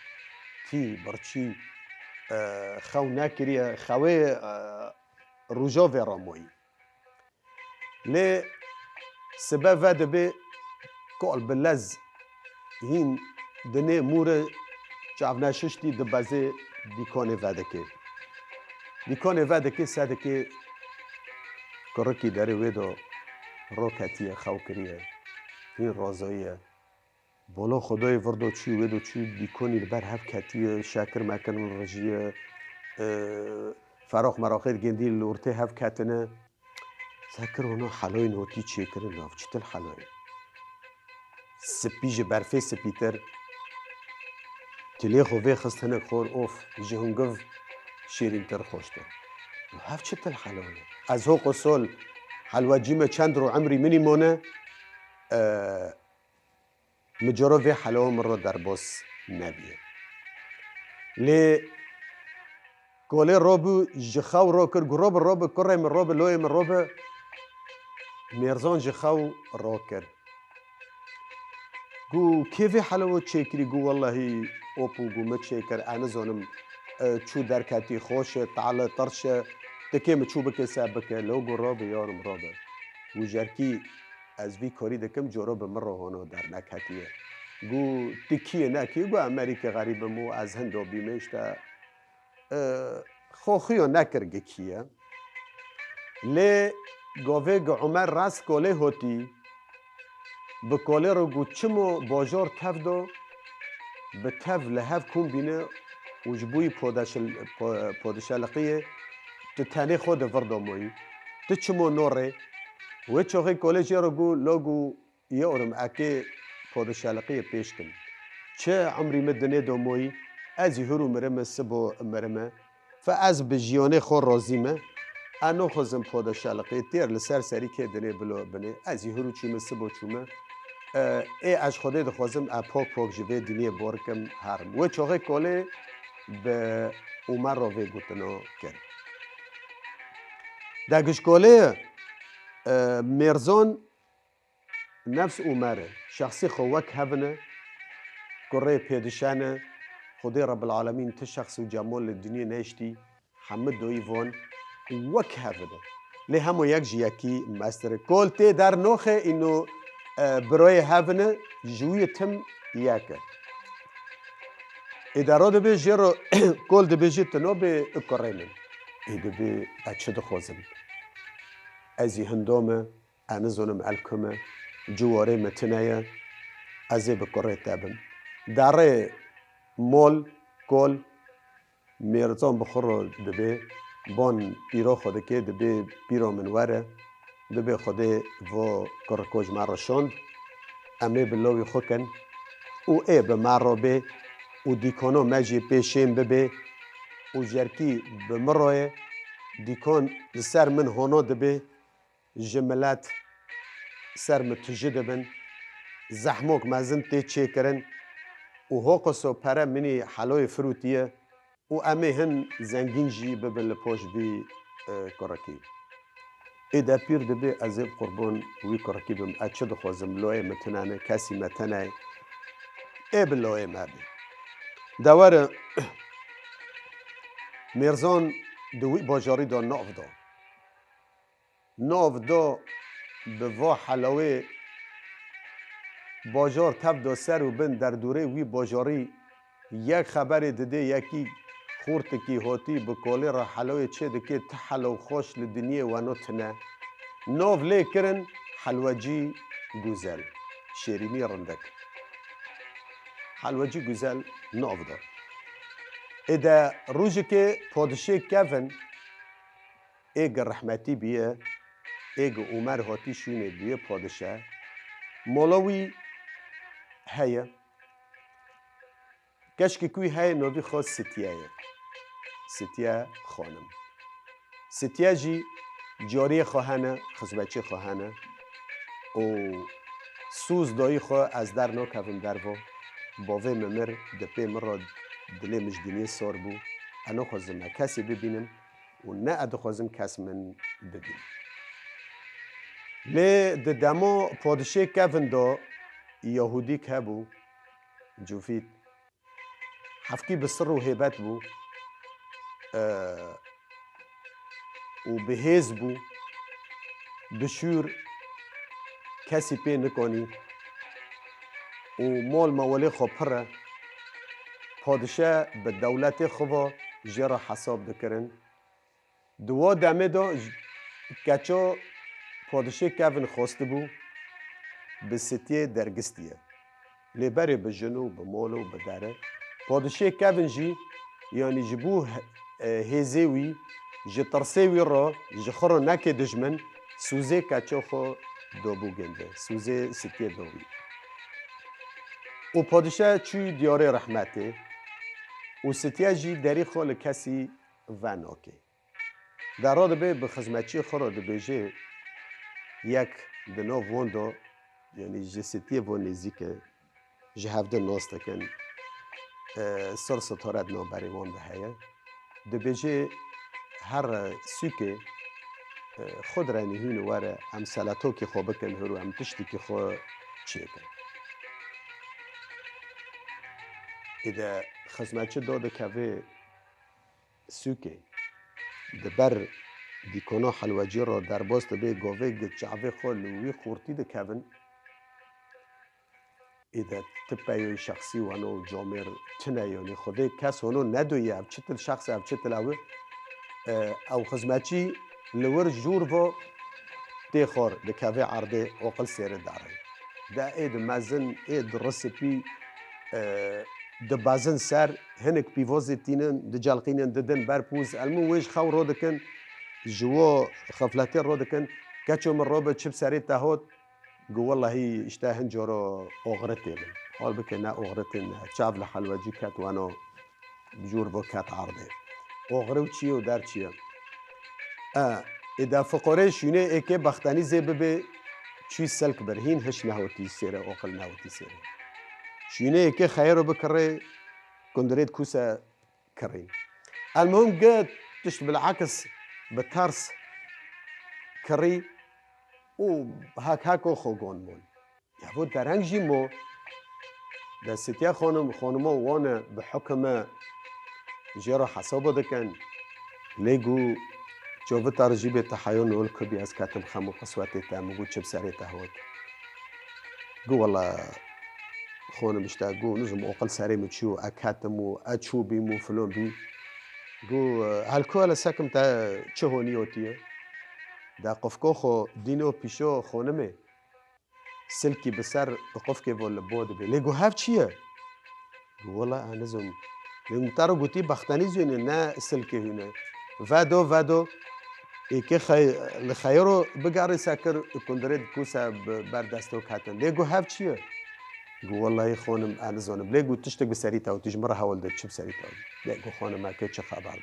tî, birçî, e, xew nekiriye, xewê, e, roja vê re moyî. Lê sibe vedibê kol bi lez hîn dinê mûre çavneşiştî dibezê dîkonê vedikê. Dîkonê vedikê sedikê kurikî derê wê de ro ketiye, xew kiriye, hîn rozoyî ye. Bolo Xwedayê vir do çû, wê do çû, dîkonî li ber hev ketiye, şekir mekin û rijiye, e, ferox meroxê gêndî li ortê hev ketine. Sekir ono heloyên hotî çêkirin, lav çitil heloyê. Spî ji berfê spîtir. Tilê xwe vê xist hinek xor, of, ji hungiv şêrîntir xweştir. Hev çitil heloyê. Ez hoqo sol helwecî me çend ro emrî minî mone, e, Min coro vê helewa min ro derbas nebîye. Lê kolê ro bû, ji xew ro kir, gu ro bi, ro bi, kurê min ro bi, loyê min ro bi. Mêrzan ji xew ro kir. Gu kê vê helewa çêkirî? Gu wellahî op û gu min çêkir, ez nizanim, e, çû derketî xweş e, tale tirş e, ti kê min çû bike se bike, lo gu ro bi, yarim ro bi. Gu jerkî Ez vî korî dikim, coro bi min re hono derneketiye. Gu, tu kî yê, ne kî? Gu, Amerîkê xerîb im û ez hindo bîme, işte, e, xo xiyo nekir gi kî ye. Lê govê gi Umer rast kolê hotî, bi kolê re gu çimo bajor tev do, bi tev li hev kombîne û ji bo yî podeşil-, po-, podişaliqiyê tu tenê xo di vir do moyî. Tu çimo no rê? Wê çoxê kolê jê re gu, lo gu, yê orim ekê podişaliqiyê pêş kim. Çi umrî min dinê do moyî, ez jî hûr û mirime, sibo mirime. Fe ez bi jiyonê xo rozî me. Ez noxwazim podişaliqiyê têr li ser serî kê dinê bilo binê. Ez jî hûr û çûme, sibo çûme. E, ê ez Xwedê dixwazim, ez pok pok ji vê dinyê bor kim, herim. Wê çoxê kolê bi Umer re vê gotino kir. Degişkolê, e, mêrzon nefs Umer e. Şexsî xwe wek hev in e, kurê pêdişen e. Xwedê Rebbil Alemîn ti şexs û cemol li dinyê nehiştî, hemû doyî von wek hev in e. Lê hemû yek ji yekî mestir e. Kol tê der noxe, îno, e, biroyê hev in e, ji wî tim yek e. Ê de ro dibê jê ro kol dibêjî, tu no bê, i kurê min. Ê dibê, ez çi dixwazim? Ez jî hindo me, ez nizonim el ku me, ciwarê me tune ye, ez ê bi kurê te bim. Darê mol, kol, Mêrzan bi xwe re dibê, ban pîra xwe dike, dibê pîra min were, dibê Xwedê vo kuriko ji me re şand, em ê bi lawî xwe kin û ê bi me re bê û dîkana me jî pê şên bibê û jerkî bi min re ye, dîkan li ser min hona dibê, ji milet ser min tijî dibin, zehmok mezin tê çêkirin û hoqis û pere min î heloyê firûtiye û em ê hin zengîn jî bibin li poş vî, e, kurikî. Ê de pîr dibê ez ê bi qurban wî kurikî bim, ez çi dixwazim, loyê min tune ne, kesî me tune ye, ê bi loyê me bê. De were, Mêrzan di wî bajarî de nav da. Nav da bi va helawê bajar tev da ser û bin derdorê wî bajarî yek xeberê didê yekî xortikî hotî bi kolê re helawê çê dikê ti helaw xweş li dinyê weno tine. Nav lê kirin helwecî guzel, şêrînî rindek. Helwecî guzel nav da. Ê de rojikê padişê kevin ê gi rehmetî bûye, ê gi Omer hatî şûnê bûye padişe. Mala wî heye. Keşkek wî heye, navî xwe Sitiye ye. Sitiye xanim. Sitiye jî cariyê xwe hene, xizmetçê xwe hene. Û soz dayî xwe ez dernakevim derva. Bavê min mir, dipê min re dilê min ji dinyê sar bû. Ez naxwazim me kesê bibînim. û ne ez dixwazim kes min bibîne. Lê di dema padişê kevin de Yahûdîk hebû, Cufît, hevkî bi sir û hêbet bû, e, û bi hêz bû, bi şûr kesî pê nikanî û mol mewelê xwe pir e. Padişe bi dewletê xwe ve jê re hesab dikirin. Di wa demê de j-, keça padişê kevin xwestibû bi Sitiyê dergistiye. Lê berê bi jin û bi mol û bi dere. Padişê kevin jî, yanî ji bo he-, e, hêzê wî, ji tirsê wî re, ji xwe re neke dijmin, sûzê keça xwe dobû ginde. Sûzê Sitiyê dowî. Û padişe çû diyarê rehmetê û Sitiye jî derî xwe li kesî venake. De radibe bi xizmetçiyê xwe re dibêje, yek di nav wan de, yanî ji Sitiyê vo nêzîk e, ji hevdin nas dikin, e, sir sitare di navberê wan de heye. Dibêje, here sûkê, e, xwe dire nihîne were, em seletokê xwe bikin hûr û em tiştekî xwe çêkin. Êde xizmetçi dadikeve sûkê. Di ber dîkona helwecî re derbas dibe, gavê gi çavê xwe li wî xortî dikevin. Êde ti peyoyê şexsî weno û camêr tune, yanî Xwedê kes hono nedoye, ev çitil şexs e, ev çitil ew e. E, ew xizmetçî li wir jûr vo tê xor dikeve erdê, oqil sêre dare. De ê di mezin, ê di risipî, e, dibezin ser, hinek pîvozê tînin, dicelqînin, didin ber pûz. Elmû wê ji xew ro dikin, ji wo xefletê ro dikin. Keço min ro bi çi bi serê te hot? Gu, wellahî, işte hin coro oxretê min. Halbike ne oxretê ne. Çav li helwecî ket weno. Jûr bo ket ardê. Oxre û çi ye û der çi ye? E, ê de fiqorê şûnê êkê bextenîzê bibe çû silk bir, hîn hiş nehotî sêre, oqil nehotî sêre. Şûnê êkê xeyro bikirê, kundirêt kuse kirîn. Elmuhim gi tişt bilakis bi ters kirî û hek heko xwe gon bûn. Ya bo dereng jî mo. De Sitiye xanim, xanimo wan e bi hukime jê re hesabo dikin. Lê gu çovita re jî bê te heyo nol ku bî ez ketim xem û qiswetê te, min gu çi bi serê te hot. Gu wela xanim işte gu nizim oqil serê min çû, e ketim û e çû bîm û filon bî. Gu, e, helku hele sekim te çi honî otiye? De qufko xo dîno pîşo xonimê. Silkî bi ser qufkê vo li bo dibê. Lê gu hev çi ye? Gu wela ez nizim. Lê min te re gotî bextenî zûnê, ne silkê hûn e. Vedo, vedo. Êkê xey-, li xeyro bigarî sekir, kundirê dikuse bi ber desto ketin. Lê got, hev çi ye? Got, wellahî xonim, ez nizanim. Lê got, tiştek bi serî te û tu ji min re hewl de çi bi serî te. Lê got, xonim, eke çi xeber de?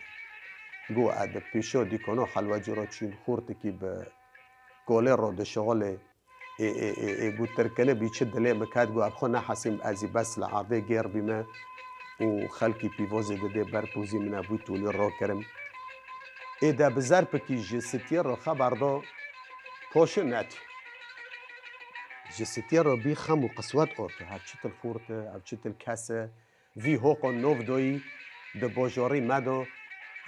Got, e di pêşo dîkono helwacî ro çûn, xortikî bi kolê ro dişixulê. Ê, ê, ê, ê, got, tirkene bî çi dilê min ket, got, ev xwe nehesîm, ez ê bes li erdê gêr bîme û xelkî pîvozê didê ber pozî min e, bû tolî ro kirim. Ê de bi zerpikî ji sitiyê ro xeber do, poşi net. Ji sitiyê ro bî xem û qiswet orto, hev çi til xort e, hev çi til kes e, vî hoqo nov doyî di bojorî me do,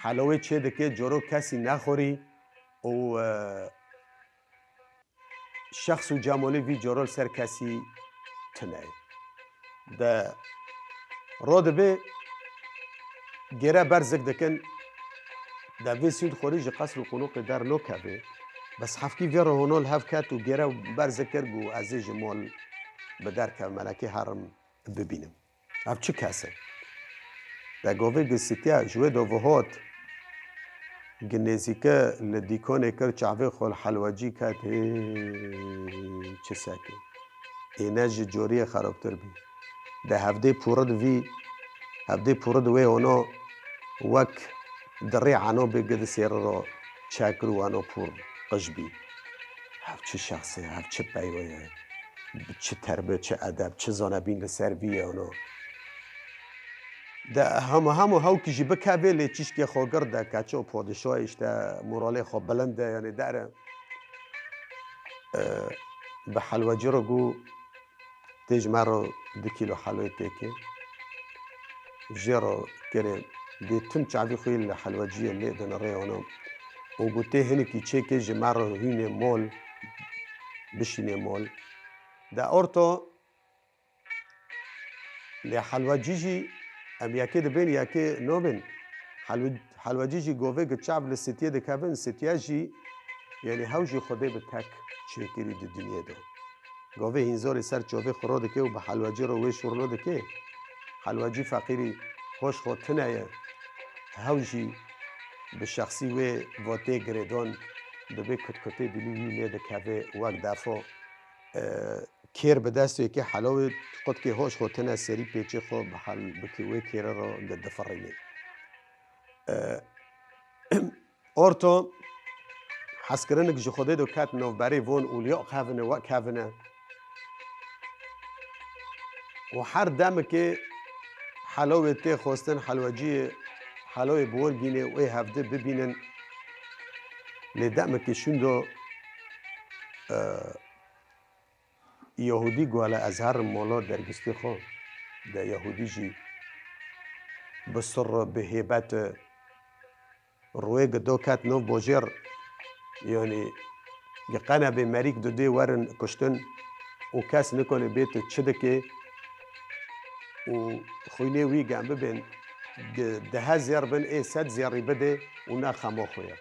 helowê çê dike, coro kesî nexorî û, e, şexs û cemalê vî coro li ser kesî tune ye. De ro dibe gêre berzik dikin, de vê sînd xorî ji qesr û qonoqê der nokeve. Bes hefkî vê re hono li hev ket û gêre berzik kir, got, ez ê ji mol bi derkevim, melekê herim bibînim. Ev çi kes e? De govê gi sitiya ji wê do vihot, gi nêzîke li dîkonê kir, çavê xwe li helwecî ket, hê çi sekê. Ê ne ji coriyê xerabtir bî. De hevdê pûrid vî, hevdê pûrid wê ono wek dirê eno bê gi di sêri ro çekir û eno pûr qij bî. Hev çi şexsê, hev çi peywe ye. Bi çi terbi, çi edeb, çi zanebîn li ser vî ye ono. De hema hema hewkî jî bikevê lê çîşkê xwe gir de keço padişahê işte moralê xwe bilind e, yanî dere, e, bi helwecî re got, tê ji me re du kîlo helwê têkê. Jê re kirê dê tim çavî xwe li helweciyê lê din rê ono. Û got, tê hinekî çêkê ji me re hûnê mol, bişînê mol. De orto lê helwecî jî em yekê dibên, yekê nabên. Helwe-, helwecî jî govê gi çav li sitiyê dikevin, sitiye jî, yanî hew jî Xwedê bi tek çêkirî di dinyê de. Govê hînzorê ser çavê xwe ro dike û bi helwecî re wê şûrno dike. Helwecî feqîrî hoş xwe tune ye. Hew jî bi şexsî wê vatê girêdan dibe, kutkutê dilî wî lê dikeve wek defo. E, kêr bi dest wê ke helawê qutkê hoş xwe tine serî pêçê xwe bi hel bike wê kêre re gi difirînê. E, orto hezkirinik ji Xwedê do ket navberê von û liya kevine, wek kevine. Û her demekê helawê tê xwestin helweciyê helawê bi wir bîne û ê hevdi bibînin. Lê demekê şûn do, e, Yahûdî guhele ez herim mala dergistê xwe. De Yahûdî jî bi sirr, bi hêbet, rûyê gi do ket nav bojêr, yanî gi qenebê merîk didê werin kuştin û kes nikane bê tu çi dikê û xwînê wî gem bibên, gi dehe zêr bin ê sed zêrî bidê û ne xema xwe ye.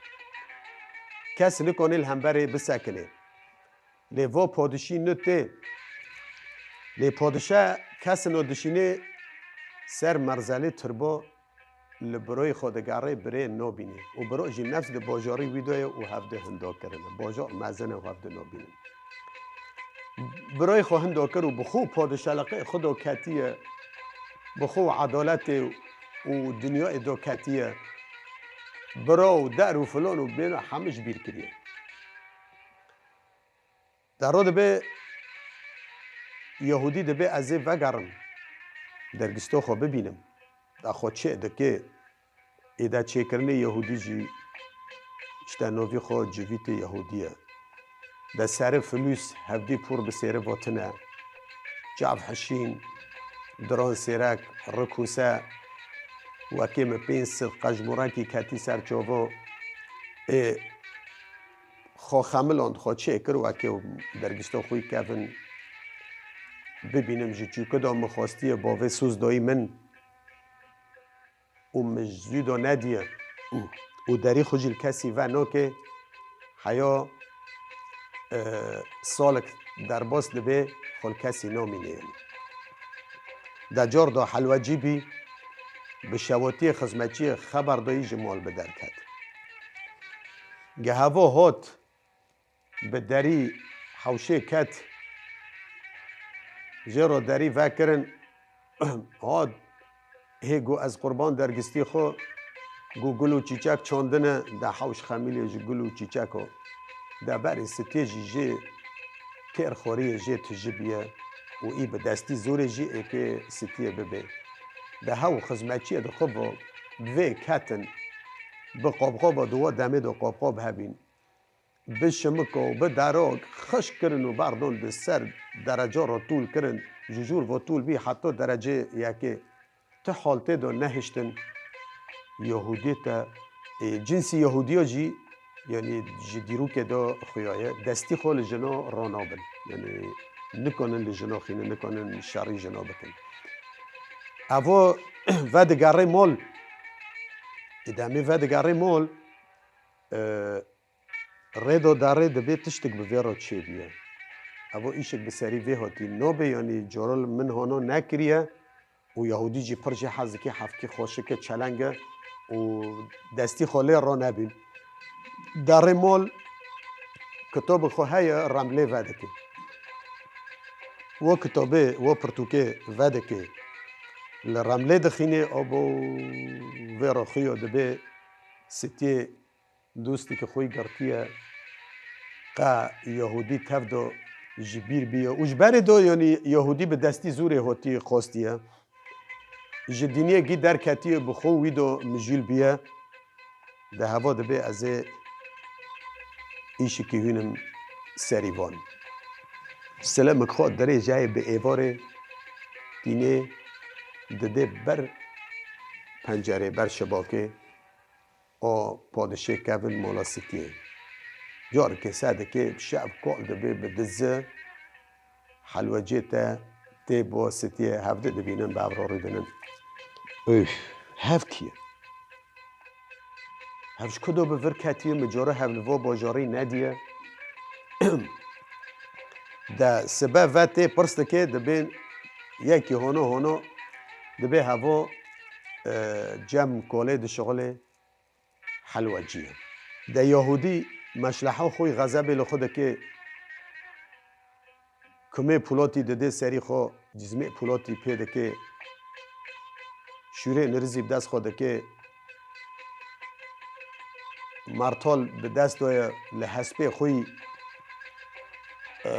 Kes nikane li hemberê bisekinê. Lê vo padişî nû tê. Lê padişe kesino dişînê ser merzelê tirbo li biroyê xwe digere, birê nobînê. Û biro jî nefs di bajarî wî de ye û hevdi hindo kirine. Bajar mezin e û hevdi nobînin. Biroyê xwe hindo kir û bi xwe padişaliqê xwe do ketiye, bi xwe edaletê û dinyayê do ketiye. Biro û der û filon û bêno hemî ji bîr kiriye. De ro dibe Yahûdî dibe ez ê vegerim, dergîsto xwe bibînim. De xwe çê dike, êde çêkirinê Yahûdî jî işte novî xwe civîtê Yahûdî ye. De seri filûs hevdî pûr bi sêri votine. Çav hişîn, diron sêrek, rikûse, wekê min pênc sed qejmûrekî ketî ser çovo. Ê, xwe xemiland, xwe çê kir, wekê dergîsto xwî kevin bibînim ji çûku da min xwestiye bavê soz dayî min û min ji zû da nediye û derî xwe jî li kesî ve nake, heya, e, salek derbas dibe xwe li kesî namîne. De car da helwecî bî, bi şewatiyê xizmetçiyê xeber dayî ji mal bi derket. Geheva hat bi derî hewşê ket, jê re derî vekirin, hat hê got, ez qurban dergistî xwe, got, gul û çîçek çandine, de hewş xemîlê ji gul û çîçeko. De berê sitiyê jî jê kêr xwariyê jê tiji bûye û î bi destî zorê jî êkê sitiyê bibê. De hew xizmetçiyê di xwe ve vê ketin, bi qobxoba di wa demê de qobxob hebîn. Bi şimik û bi derok xişk kirin û berdon di ser dereca re tûl kirin, ji jûr ve tûl bî heta derecê yekê. Ti hal tê de nehiştin, Yahûdî te, ê, cinsî Yahûdiya jî, yanî ji dîrokê de xuya ye, destî xwe li jina ranabin. Yanî nikanin li jina xînin, nikanin şerî jina bikin. Evo vedigerê mol, ê, demê vedigerê mol, e, Rê do darê dibê tiştek bi vê re çêbûye. Evo îşek bi serî vê hatî nobê, yanî coril min hano nekiriye û Yahûdî jî pir jê hez dike, hevkî xweşik e, çeleng e û destî xwe lê ronebîn. Darê mol kitabê xwe heye, remlê vedike. Wo kitabê, wo pirtûkê vedike. Li remlê dixînê, abo vê re xuya dibê sitiyê dostekî xwe yî girtiye, qe Yahûdî tev do ji bîr bîye. Û ji berê do, yanî Yahûdî bi destî zorê hotî qostiye. Ji dîniyê gî derketiye, bi xwe wî do mijûl bîye. De heva dibê ez ê îşikî hûnim serî van. Silemik xwe dirêjayê bi êvarê tînê didê ber pencerê, ber şibakê. O padişê kevin mala sitiyê. Carikê sedikê şev kol dibê bi dizi, helwecê te tê bo sitiyê, hevdi dibînin bi hev re rûdinin. Üf, hev kî ye? Hev ji ku do bi vir ketiye, min cara hev li vo bajarî nediye. De sibe ve tê pirs dike, dibê yekî hono hono dibê hevo, e, cem kolê dişixulê. Helwecî ye. De Yahûdî meşleha xwe yî xezebê li xwe dike, kumê polatî didê serî xwe, cizmê polatî pê dike, şûrê nirizî bi dest xwe dike, martal bi dest de ye, li hespê xwe yî, e,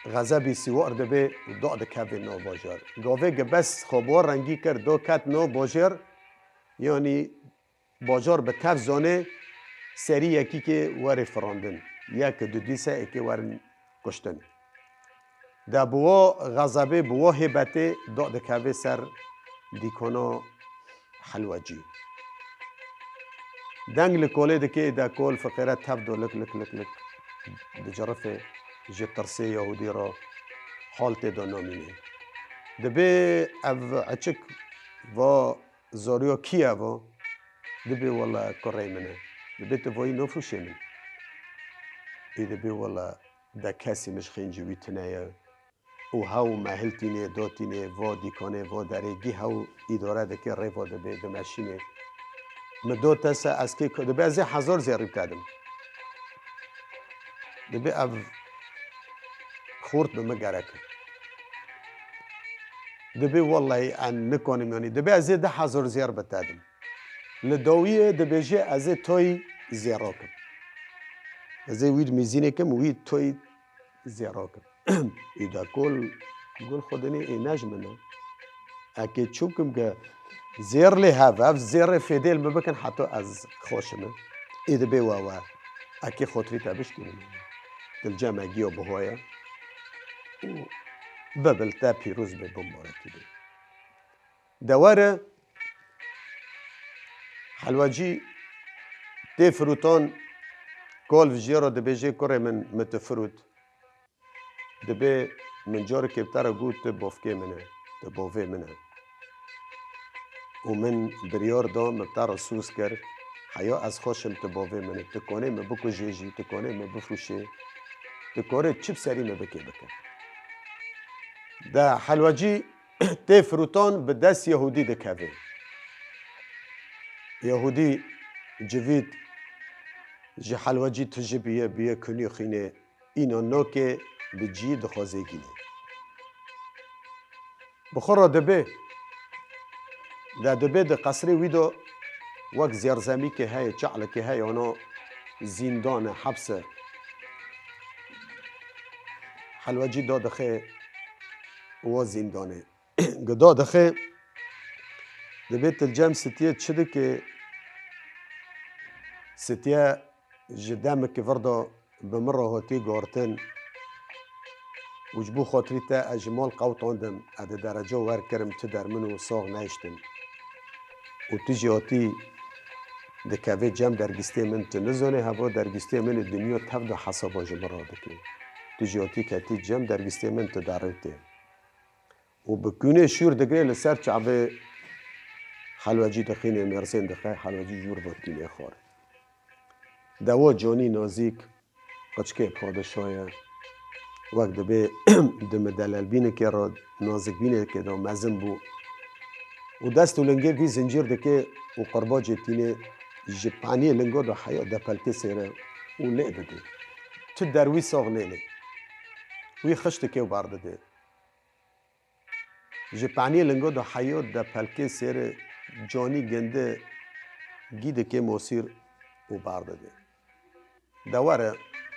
xezebî sîwar dibe û da dikeve nav bajar. Gavê gi bes xwe bo rengî kir, do ket nav bajar, yanî Bajar bi tev zanê serî yekîkê werê firandin. Yek didîse êkê werin kuştin. De bi wo xezebê, bi wo hêbetê da dikeve ser dîkana helwecî. Deng li kolê dike, de kol fiqêre tev do lik lik lik lik dicirife, ji tirsê Yahûdî re hal tê de namîne. Dibê ev eçik va Zoriyo kî ev o? Dibê wele kurê min e. Dibê tu voyî nofrûşê min. Ê dibê wele de kesî min ji xêncî wî tune ye. Û hew mehil tînê, do tînê, vo dîkanê, vo derê, gî hew îdare dike, rê vo dibê, dimeşînê. Min do te se ez kê ku, dibê ez ê hezar zêrî te dim. Dibê ev xort bi min gerek e. Dibê wellehî en nikanim yanî. Dibê ez ê du hezar zêr bi te dim. Li dawiyê dibêje ez ê toyî zêra kim. Ez ê wî mîzînê kim, wî toyî zêra kim. Îda kol gul xwe dinê ê ne ji min e. Ekê çûkim ke zêr lê hev, ev zêrê fêdê li min bikin heta ez xweşim. Ê dibê we we. Ekê xotirî te bişkînin. Dilce me giyo bihoye. Û bibil te pîroz be, bimbarekî be. De were, helwecî tê firotan, kol vijê re dibêje, kurê min, min tu firot. Dibê min carikê bi te re got, tu bavkê min e, tu bavê min e. Û min biryar da, min bi te re soz kir, heya ez xweşim, tu bavê min e. Tu kanê min bikujê jî, tu kanê min bifrûşê, tu karê çi bi serî min bikê bike. De helwecî tê firotan bi dest Yehûdî dikeve. Yahûdî civîd ji Helwecî tije bûye, bûye kunî xînê, îna nokê bi cî dixwazê gînê. Bi xwe re dibê, de dibê di qesrê wî de wek zêrzemîkê heye, çalikê heye, ana zîndan e, heps e. Helwecî dadixe wa zîndanê. Gida dixê, dibê til cem sitiyê çi dike? Sitiye ji demekî vir de bi min re hatî guhartin û ji bo xatirî te ez ji mal qewtandim, ez di dereca wer kirim, tu der min û sax nehiştin. Û tu jî hatî dikevê cem dergîstê min, tu nizanê heva dergîstê min ê dinya tev de hesaba ji min re dike. Tu jî hatî ketî cem dergîstê min, tu derê tê. Û bi kûnê şûr digre li ser çavê Helwecî dixînê, mêrzên dixe, Helwecî jûr ve tînê xwar. Dewa canî nazîk, qiçkê padişa ye. Wek dibê di midelelbînekê re, nazikbînekê de mezin bû. Û dest û lingê vî zincîr dike û qirbacê tînê ji peniyê lingo de heya depelkê sêre û lê dide. Tu der wî sax nêlê. Wî xişt dike û bar dide. Ji peniyê lingo de heyo de pelkê sêre canî gindi gî dike mosîr û bar dide. De were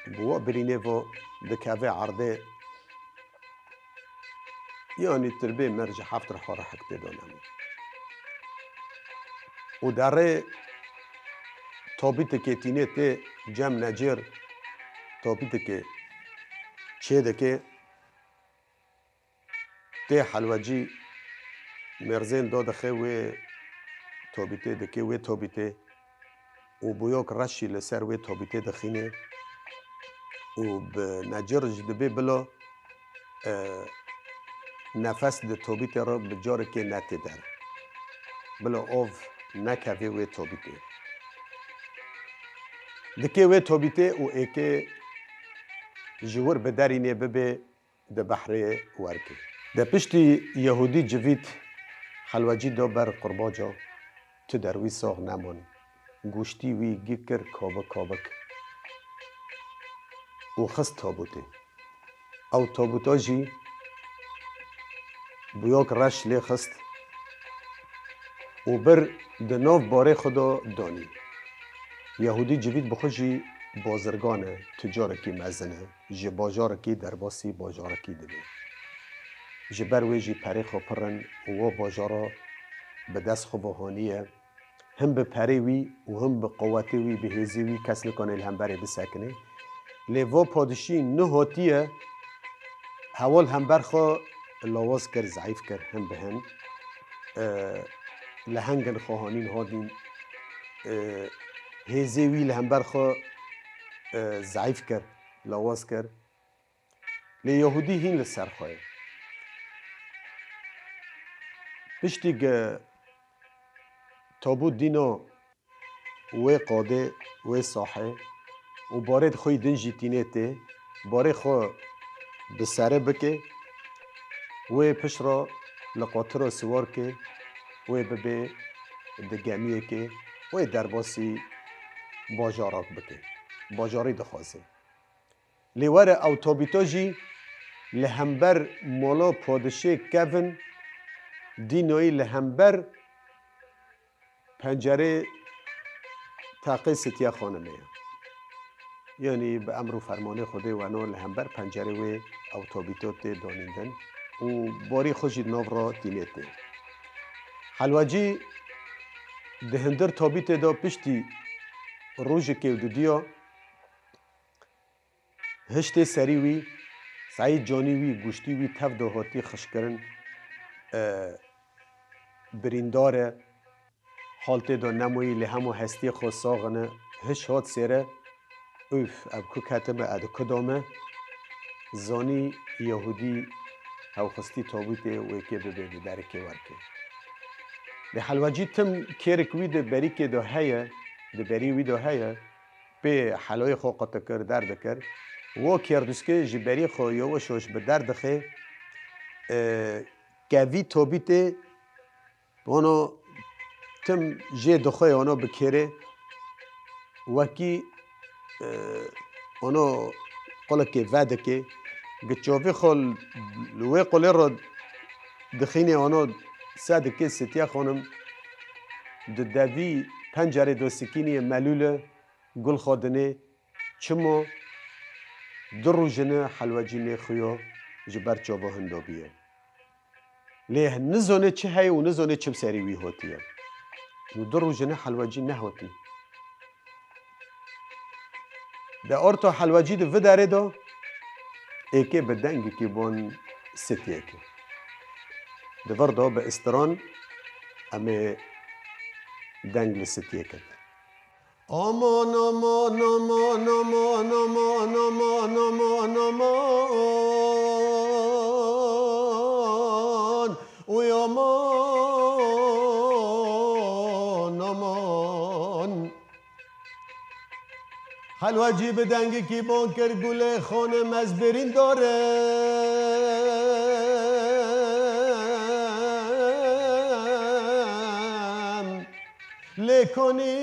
bi wa birînê vo dikeve erdê, yanî tirbê mer ji heft riha rehek tê de nemo. Û derê tobîtikê tînê tê cem necêr tobîtikê çê dike. Tê Helwecî mêrzên dadixe wê tobîtê, dike wê tobîtê û bûyok reşî li ser wê tobîtê dixîne û bi necir ji dibê bila, e, nefes di tobîtê re bi carekê netê der. Bila ov nekeve wê tobîtê. Dike wê tobîtê û êkê ji wir bi derînê bibe, di behrê werkê. De piştî Yehûdî civît Helwecî da ber qurbaca, tu derwî sax neman. Goştî wî gî kir kabik kabik û xist tabûtê. Ew tabûta jî bûyok reş lê xist û bir di nav barê xwe de danî. Yehûdî civît bi xwe jî bazirgan e, tucarekî mezin e. Ji bajarekî derbasî bajarekî dibe. Ji ber wê jî perê xwe pir in û wa bajara bi dest xwe ve haniye. Him bi perê wî û him bi quwetê wî, bi hêzê wî kes nikane li hemberê bisekine. Lê va padişî nihotiye hewa li hember xwe lawaz kir, zeîf kir, hin bi hin, e, lehengên xwe hanîn hadîn, e, hêzê wî li hember xwe, e, zeîf kir, lawaz kir. Lê Yehûdî hîn li ser xwe ye. Piştî ge tabût dîno wê qadê, wê sahê û barê xwe yî din jî tînê tê, barê xwe bi serê bike, wê pişt re li qatira siwar ke, wê bibe di gemiyekê, wê derbasî bajarak bike. Bajarî dixwaze. Lê were ew tabîta jî li hember mala padişê kevin, dînayî li hember pencerê teqê Sitiye Xanimê ye. Yanî bi emr û fermanê Xwedê weno li hember pencerê wê ew tabîta tê danîndin û barî xwe jî di nav re tînê tê. Helwecî di hindir tabîtê de piştî rojekê û dudiya hiştê serî wî, seyî canî wî, goştî wî tev de hatî xişkirin, e, birîndar e, hal tê de nemoyî, lê hema hestiyê xwe saxine, hiş hat sêre, ûf, ev ku ketime, ev di ku dame, zanî Yehûdî hewxistî tabûtê wê kê bibe bi derikê werke. Lê Helwecî tim kêrik wî di berîkê de heye, di berî wî de heye, pê heloyê xwe qut dikir, derdikir. Wo kêrdûskê ji berî xwe yavaş yavaş bi derdixe, e, kevî tobîtê, wano tim jê dixwe, ano bi kêrê, wekî, e, ano qulekê vedikê, gi çavê xwe li wê qulê re dixînê, ano se dikê, Sitiye Xanim di devî pencerê de sikîniyê melûle, gul xwe dinê, çima du rojine helwecî nêxuya ji ber çava hinda bûye. Lê nizane çi heye û nizane çi bi serî wî hatiye. Û du rojine helwecî nehatiye. De orta helwecî di vî derê de êkê bi dengekî ban Sitiyekê. Di vir de bi istiran em ê deng li Sitiyekê. Aman, aman, aman, aman, aman, aman, aman, aman. Uy aman, aman. Helwecî bi dengekî ban kir, gulê xanim ez birîndar im. Lê konî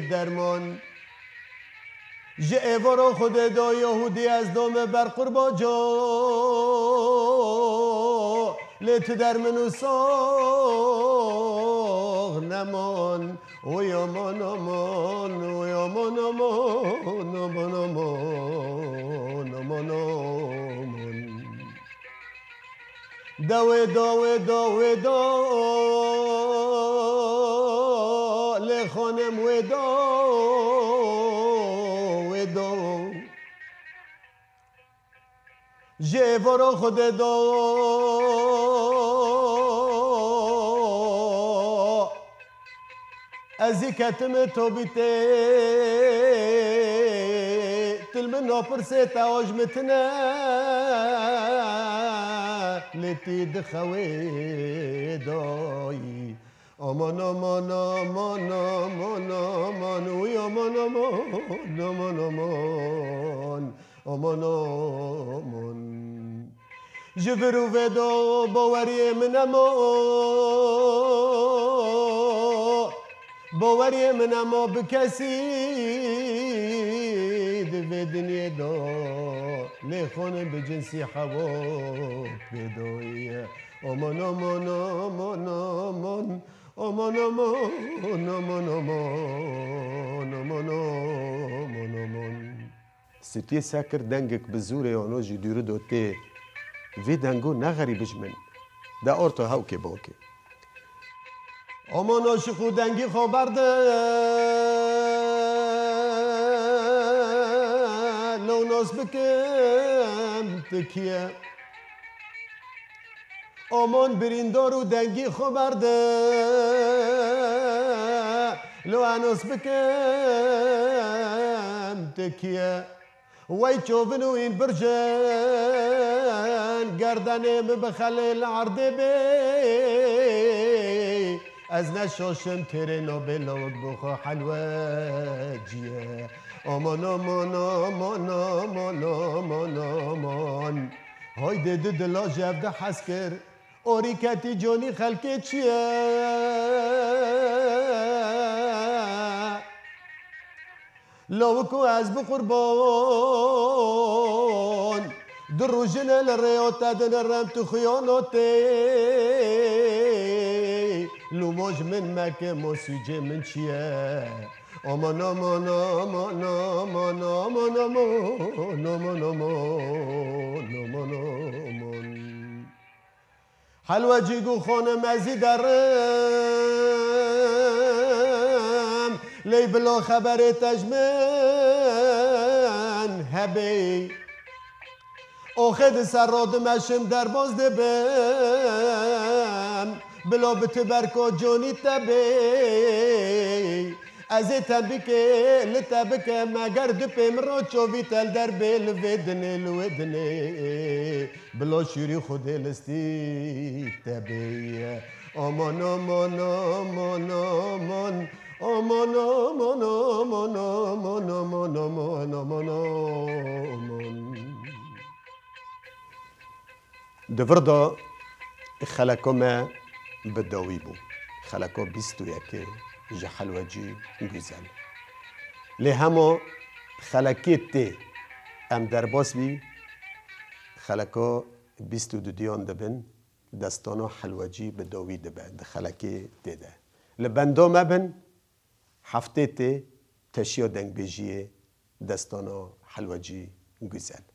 derman. Ji êvara Xwedê da Yahûdî ez dame ber qurbaca. Lê tu der min û sax neman. Oy aman aman, oy aman aman, aman aman, aman aman. De wê da, wê da, wê da, lê xanim wê da, wê da. Ji êvara Xwedê da ez zî ketime tobîtê, til min napirsê te ajmitine, lê tî dixewê dayî. Aman, aman, aman, aman, aman, uy aman, aman, aman, aman, aman, aman. Ji vir û vê do baweriyê min ema, baweriyê min ema bi kesî di vê dinyê do lê xwe bi cinsî hewa pê doye. Aman, aman, aman, aman. Aman, aman, aman, aman, aman, aman, aman. Sitiyê se kir dengek bi zûrê ano ji dûrî do tê. Vê dengo ne xerîb ji min. De orta hewkê bokê. Aman aşiq û dengî xwe berde. Lo nas bikim tu kiye. Aman birîndar û dengî xwe berde, lo enos bikim tekiye. Wey çovin û în birjin, gerdenê min bi xelê li erdê bê. Ez neşaşim têrê nabê lawik bi xwe helweciye. Aman, aman, aman, aman, aman, aman. Haydê di dila ji hev de hez kir. Orî ketî conî xelkê çi ye? Lawiko ez bi qurban. Du rojine li rêya te dinirim tu xiyano tê. Lûmo ji min meke, mosûcê min çi ye? Aman, aman, aman. Helwecî û xanim ez zî derim, lê bila xeberê te ji min hebê. Oxê di ser ro dimeşim derbaz dibim, bila bi tu berko conî te bê. Ez ê tembîkê li te bikim, eger du pê min re çovî te li der bê, li vê dinê, li wê dinê. Bila şûrî Xwedê listî te bê. Aman, aman, aman, aman. Aman, aman, aman, aman, aman, aman, aman, aman. Di vir de xeleka me bi dawî bû. Xeleka bîst û yekê ji Helwecî Guzel. Lê hema xelekê tê em derbas bî, xeleka bîst û dudiyan dibin, destana Helwecî bi dawî dibe di xelekê tê de. Li benda me bin, heftê tê teşiya dengbêjiyê destana Helwecî Guzel.